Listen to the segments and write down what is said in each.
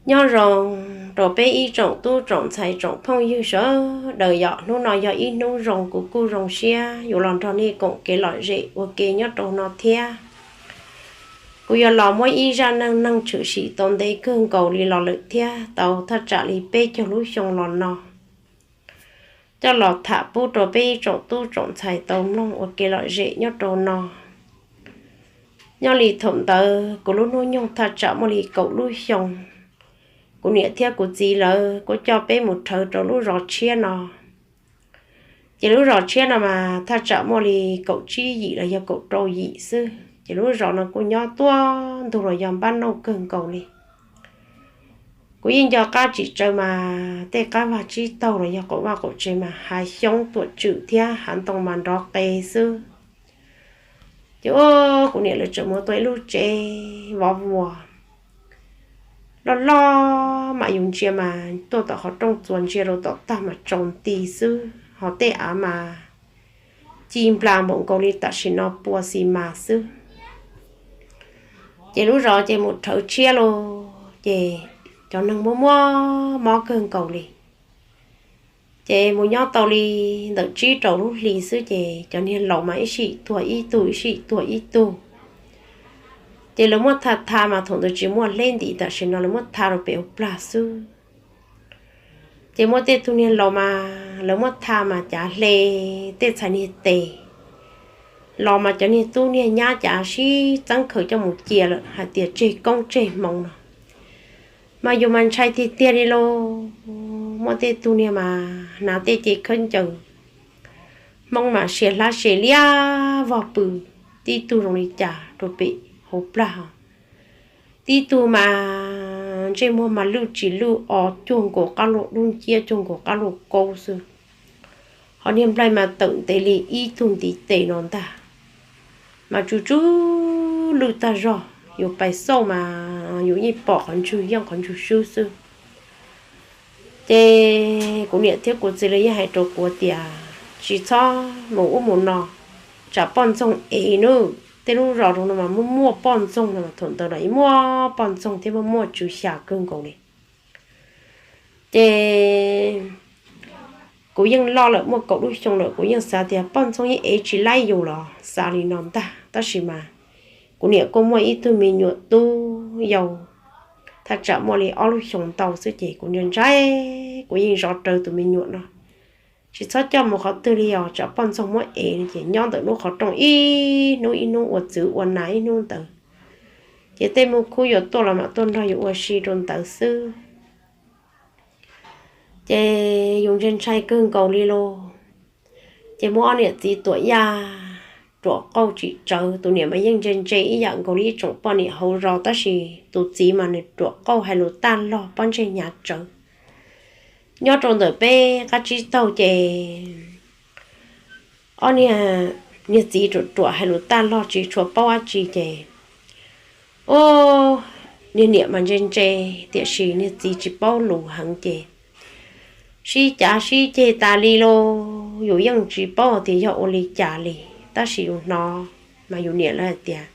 Nyob zoo rau peb ib tsoom tub tsoom ntxhais tsoom phooj ywg sawv daws yom, hnub no yog ib hnub zoo, kuv kuj zoo siab yuav los nrog nej koom kev lom zem ua ke nyob rau no thiab. Kuv yuav los muab ib zaj neej neeg tshwm sim tau ntev kawg nkaus li los lawm thiab, tau thaj tsam li peb caug lub xyoo los no, coj los tham pub rau peb ib tsoom tub tsoom ntxhais tau mloog ua kev lom zem nyob rau no. Nyob li thaum ntawd kuv lub hnub nyoog thaj tsam muaj li kaum lub xyoo, kuv niam thiab kuv txiv lawv kuj coj peb mus rhawv rau lub zos tshiab no. Ces lub zos tshiab no mas thaj tsam muaj li kaum tsib yim los yog kaum rau yim xwb, ces lub zos no kuj nyob tuaj ntug los yog npab nauj kawg nkaus li. Kuv yeej nco qab tsis tsawg mas tej qab vaj tsib taug los yog qaum vaj qaum tsev mas hav xyoob tuam tswm thiab hav ntoo mas nrov qe xwb. Ces kuv niam lawv tseem muab tua ib lub tsev vov vuas loj loj mas yus ntsia mas tuaj tom qhov rooj txuas ntsia rau tom tag mas tsaus nti xwb, ho tej av mas ci nplas npaum nkaus li tam sim no pua xis mas xwb. Ces lub zos ces mus rhawv tshiab lauj, ces cov neeg muaj muaj mob kawg nkaus li. Ces mus nyob tau li ntawm tsib rau lub hlis xwb ces cov niag laus mas ib sij tuag ib tug ib sij tuag ib tug. Ces lawv muab tha tha mas thaum ntawd tsis muaj hleb ntim, tam sim no lawv muab tha rau pem hauv plag xwb. Ces muaj tej tug niag laus mas lawv muab tha mas cav hle tej txhais niag tes los mas cov niag tub niag nyab cav sib txeeb khaws coj mus cia lawm hais tias tseg koob tseg hmoov no. Mas yus mas ntshai tiag tiag li lauj. Muaj tej tug niag mas hnav tej ce khawb ncaws, hmoob mas sia hlab se liab vog pw, tib tug zoo li cas rau pem hauv plag. Tib tug mas ntsej muag mas lwj tsis lwj, o cuag nkaus qab luaj dub nciab, cuag nkaus qab luaj kaub xwb. Ho niag nplaig mas tawm ntev li ib tug ntiv tes no ntag. Mas tsw tsw lwj tag zog, yus pais xauj mas yus yeej pom qhov ntswg yeej qhov ntswg swb xwb. Ces kuv niam thiab kuv txiv lawv yeej hais rau kuv tias tsis txhob mus ub mus no, tsam poj ntxoog ev nawb. Tej lub zos rau no mas muaj muaj poj ntxoog no, thaum ntawd los yeej muaj poj ntxoog thiab muaj muaj tswv xya kawg nkaus li. Ces kuv yeej loj lawm muaj kaum lub xyoo lawm, kuv yeej xav tias poj ntxoog yeej ev tsis laib yus los xav li no ntag, tab sis mas kuv niam kuj muaj ib tug me nyuam tub yau thaj tsam muaj li ob lub xyoo ntau xwb ces kuv ntshai ntshai, kuv yeej zov rawv tus me nyuam no tsis txhob coj mus qhov twg li os, tsam poj ntxoog muab ev. Ces nyob ntawm lub qhov rooj ib hnub ib hnub ua txwv ua nas ib hnub ntawd, ces tej muaj khub yuav tuaj los mam tuaj nrog yus ua si rau ntawd xwb. Ces yus ntshai ntshai kawg nkaus li lauj. Ces muab ob niam txiv tuam yaj ruam qauj tsis tsawv, tus niam mas yeej ntse ntse ib yam nkaus li ib tsoom poj niam hauv zos, tab sis tus txiv mas nws ruam qauj hais lus taj log pob ntseg hnyav tsawv. Nyob rau ntawm peb qab tsib taug ces ob niag, niag txiv ruam ruam hais lus taj log tsis tshua paub dab tsi ces, o, niag niam mas ntse ntse, tiam sis niag txiv tsis paub lus heev ces sib cav sib ceg tas li lauj. Yus yeej tsis paub tias yog ua li cas li, tab sis yus hnov mas yus niam lawv hais tias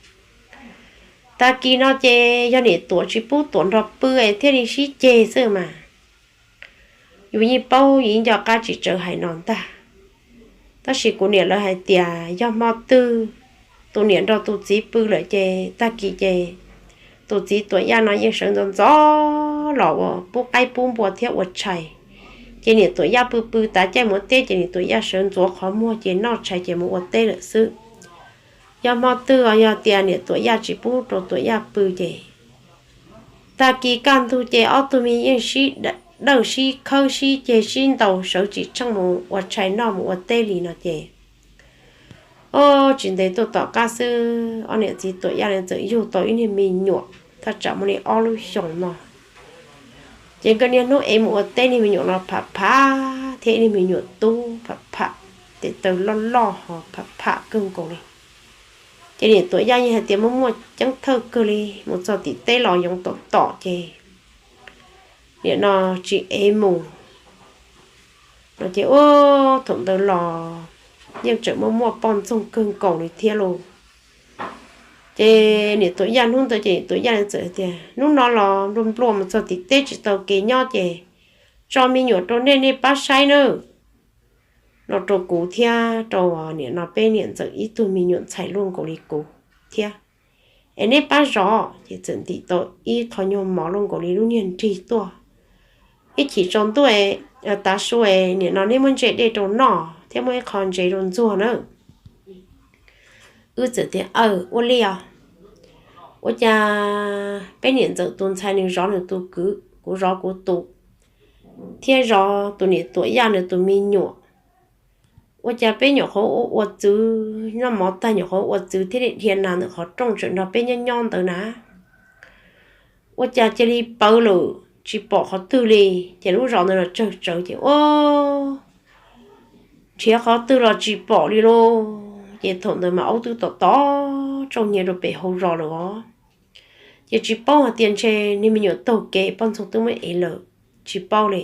tag kis no ces yog niam tuam tsis pub tuam nrog pw es thiaj li sib ceg xwb mas. Yus yeej paub, yus yeej nco qab tsis tsawv hais no ntag. Tab sis kuv niam lawv hais tias yog hmo twg tus niam nrog tus txiv pw lawm ces tag kis ces tus txiv tuam yaj no yeej sawv ntxov ntxov los ua pub qaib pub npua thiab ua tshais. Ces niam tuam yaj pw pw tas caij mus ua teb ces niam tuam yaj sawv ntxuav qhov muag ces noj tshais ces mus ua teb lawm xwb. Yog hmo twg yog tias niam tuam yaj tsis pub rau tuam yaj pw ces tag kis kaj ntug ces ob tug me yeej sib dawj sib khawb sib ceg sib ntaus sawv tsis tsheej mus ua tshais noj mus ua teb li no ces, o, tsis ntev tuaj tom qab xwb ob niam txiv tuam yaj li txawm yug tau ib niag me nyuam thaj tsam muaj li ob lub xyoos no. Ces nkawd niaj hnub ev mus ua teb, niag me nyuam no pham pham thiab ib niag me nyuam tub pham pham, tes taw loj loj ho pham pham kawg nkaus li. Ces niam tuam yaj yeej hais tias muaj muaj ceeb thawj kawg li, mus txog tim teb los yoov tom tom ces niam no tsis ev mus no ces, o, thaum ntawd los yeej tseem muaj muaj poj ntxoog kawg nkaus li thiab lauj. Ces niam Tuam Yaj hnub ntawd ces niam Tuam Yaj txawm tias, Hnub no los nplua nplua mus txog tim teb tsis tau kev nyob ces tso me nyuam rau nej, nej pab saib nawb, no rau kuv thiab rau niam no peb niam ntxawm ib tug me nyuam ntxhais luaj nkaus li kuv thiab, es neb pab zov. Ces txawm ntim tau ib qho nyuag mov luaj nkaus li lub niag nrig tuaj, ib chim tsaus ntuj tav su niam no neb muab ntse dej rau noj thiab muab ib qho ntsev rau ntxuag nawb. Wb txawm tias, Aw, ua li os. Ua cas peb niam ntxawm tus ntxhais nws zov nws tus kwv, kuv zov kuv tus, thiab zov tus niam Tuam Yaj nws tus me nyuam. Ua cas peb nyuam qhuav ua ua txwv, noj mov tag nyuam qhuav ua txwv thiab dhia nas ntawm qhov rooj tseem nrog peb nyob nyob ntawd na, ua cas cia li pawv lawm tsis pom qhov twg li. Ces lub zos ntawd los tsawg tsawv ces ua nrhiav qhov twg los tsis pom li lauj. Ces thaum ntawd mas aub twb tom tom tsaug nyiav rau pem hauv zos lawm os. Ces tsis paub hais tias ntshe niag me nyuam taug kev poj ntxoog twb muab ev lawm, tsis paub li.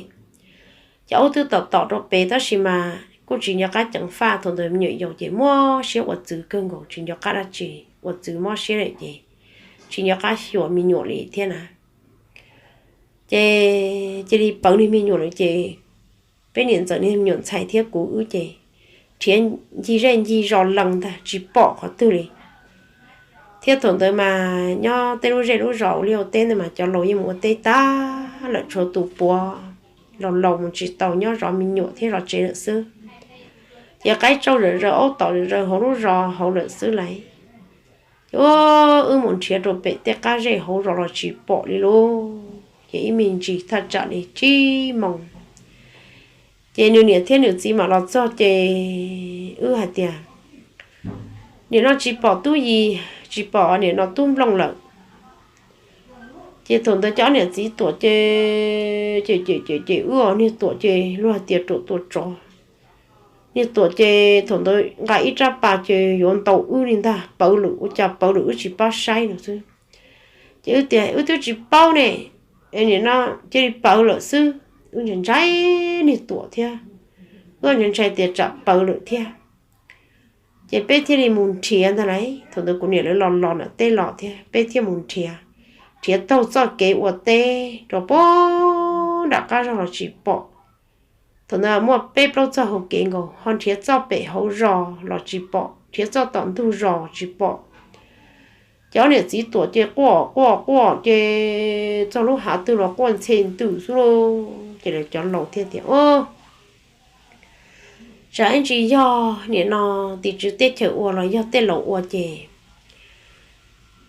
Ces aub twb tom tom rau pem tab sis mas kuj tsis nco qab ceev faj, thaum ntawd me nyuam yaus ces mob siab ua txwv kawg nkaus tsis nco qab dab tsi, ua txwv mob siab lawm ces tsis nco qab xyuas me nyuam li thiab na. Ces cia li pawv niag me nyuam lawm ces peb niam ntxawm niag me nyuam ntxhais thiab kuv wb ces nrhiav ncig zej ncig zos lees ntag tsis pom qhov twg li. Thiab thaum ntawd mas nyob tej lub zej lub zos ua liaj ua teb ntawd mas cov laus yeej mus ua teb tag lawm, tshuav tus puav laus laus mus tsis tau, nyob zov me nyuam thiab zov tsev lawm xwb. Ces qaib tsau zom zaws aub tom zom zaws hauv lub zos hauv lawm xwb lauj. Ces wb mus nrhiav rau pem tej qab zej hauv zos los tsis pom li lauj. Ces ib me ntsis thaj tsam li tsib moos, ces nws niam thiab nws txiv mam los txog ces wb hais tias, Nim no tsis pom tub yis, tsis pom nim no tub nplooj lawm. Ces thaum ntawd cov niam txiv Tuam ces, ces, ces, ces wb os niag Tuam ces luag hais tias ruam tua tsov. Niag Tuam ces thaum ntawd nqa ib rab pas ces yuav ntaus wb li ntag, pawv lawm, ua cas pawv lawm wb tsis pab saib no xwb. Ces wb tias wb twb tsis paub ne, nim no cia li pawv lawm xwb. Wb ntshai ntshai niag Tuam thiab, wb ntshai ntshai tias tsam pawv lawm thiab. Ces peb thiaj li mus nrhiav ntag lauj. Thaum ntawd kuv niam lawv los los nram teb los thiab, peb thiaj mus nrhiav, nrhiav taug txoj kev ua teb rau puag nram qab zos los tsis pom. Thaum ntawd muaj peb plaub txoj hauv kev nkaus, ho nrhiav txoj pem hauv zos los tsis pom, nrhiav txoj tom ntug zos tsis pom. Ces ob niam txiv Tuam ces quaj quaj quaj ces txog lub hav twg los quaj ntxhe ntws xwb lauj. Ces lawv cov laus thiaj tias, Tsam ib ntsis yog nim no tim tswv teb chaws ua los yog tej laus ua ces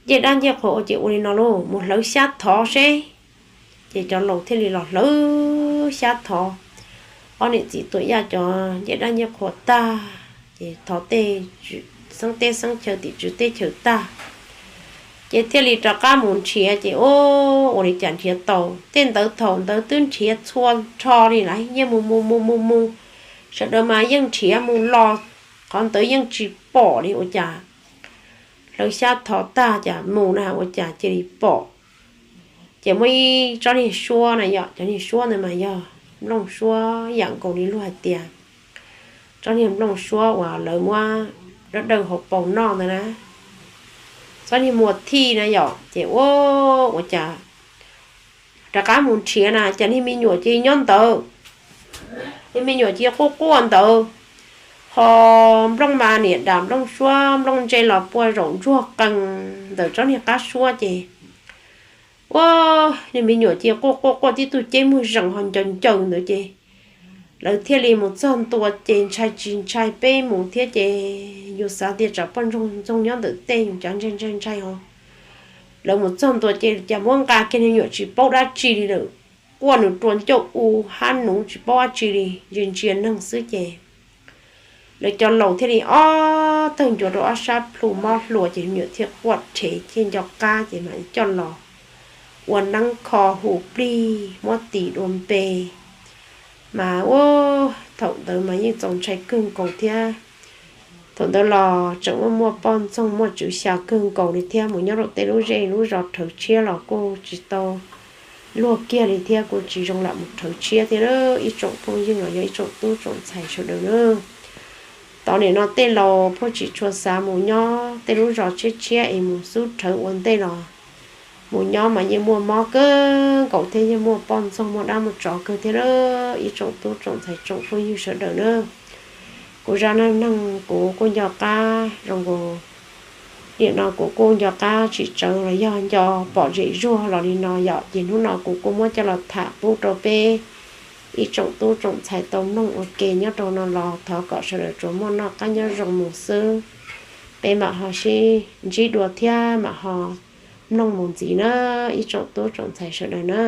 ncej dab ncej qhua ua ces ua li no lauj, mus hlawv xyab thov seb. Ces cov laus thiaj li los hlawv xyab thov, ob niam txiv Tuam Yaj cov ncej dab ncej qhua tag, ces thov tej xeeb teb xeeb chaw tim tswv teb chaws tag, ces thiaj li rov qab mus nrhiav ces ua li cas nrhiav tau tej ntawd, thaum ntawd twb nrhiav txhua rho li lawm, yeej mus mus mus mus mus, sawv daws mas yeej nrhiav mus los qhov ntawd yeej tsis pom li, ua cas hlawv xyab thov tag cas mus na ua cas cia li pom. Ces muaj ib tsob niag suab na yom, cov niag suab ntawd mas yog nplooj suab yam nkaus li luag hais tias tsob niag nplooj suab uas lawv muab dawb dawj hauv paus noj ntawd na, tsob niag muas thij na yom. Ces ua, ua cas rov qab mus nrhiav na cas niag me nyuam cia li nyob ntawd, niag me nyuam cia li quaj quaj ntawd, ho nplooj mas niam dam nplooj suab nplooj ntse los pua zaum ntsuag qees ntawm tsob niag qab suab ces ua, niag me nyuam cia li quaj quaj quaj tib tug ceb muag zees ho ncaws ncaws ntawd ces lawv thiaj li mus txog ntua ces ntshai tsis ntshai peb mus thiab ces yus xav tias tsam poj ntxoog nyob ntawm tej yus cav ntshai ntshai ntshai ho. Lawv mus txog ntua ces cas muab nqa kiag niag me nyuam tsis paub dab tsi li lawm, quaj nws rua ncauj u hab nuv tsis paub dab tsi li, ntsia ntsia neeg xwb ces lawv cov laus thiaj li ob tawg ncuav rau ob sab plhu mob hlua ces me nyuam thiaj quaj rhev thiaj nco qab ces mam coj los ua neeb kho hu plig muab tis dua npe. Mas ua, thaum ntawd mas yeej txaus ntshai kawg nkaus thiab. Thaum ntawd los tseem muaj muaj poj ntxoog muaj tswv xya kawg nkaus li thiab, mus nyob rau tej lub zej lub zos rhawv tshiab los kuj tsis tau luag kiag li thiab, kuj tsis zoo lam mus rhawv tshiab thiab ib tsoom phooj ywg los yog ib tsoom tub tsoom ntxhais sawv daws na. Tau nim no tej laus pheej tsis tshua xav mus nyob tej lub zos tshiab tshiab es mus xub rhawv ua ntej los mus nyob mas yeej muaj mob kawg nkaus thiab yeej muaj poj ntxoog muaj dab muaj tsov kawg thiab lawm ib tsoom tub tsoom ntxhais tsoom phooj ywg sawv daws na. Kuv zaj neej neeg kuv kuj nco qab zoo nkaus nim no kuv kuj nco qab tsis tsawv los yog nco pom zem zuag los li no yom, ces hnub no kuv kuj muab coj los tham pub rau peb ib tsoom tub tsoom ntxhais tau mloog ua ke nyob rau no los thov kom sawv daws tsuas muaj noj qab nyob zoo mus xwb. Peb mam ho sib ntsib dua thiab mam ho mloog mus ntxiv na ib tsoom tub tsoom ntxhais sawv daws na.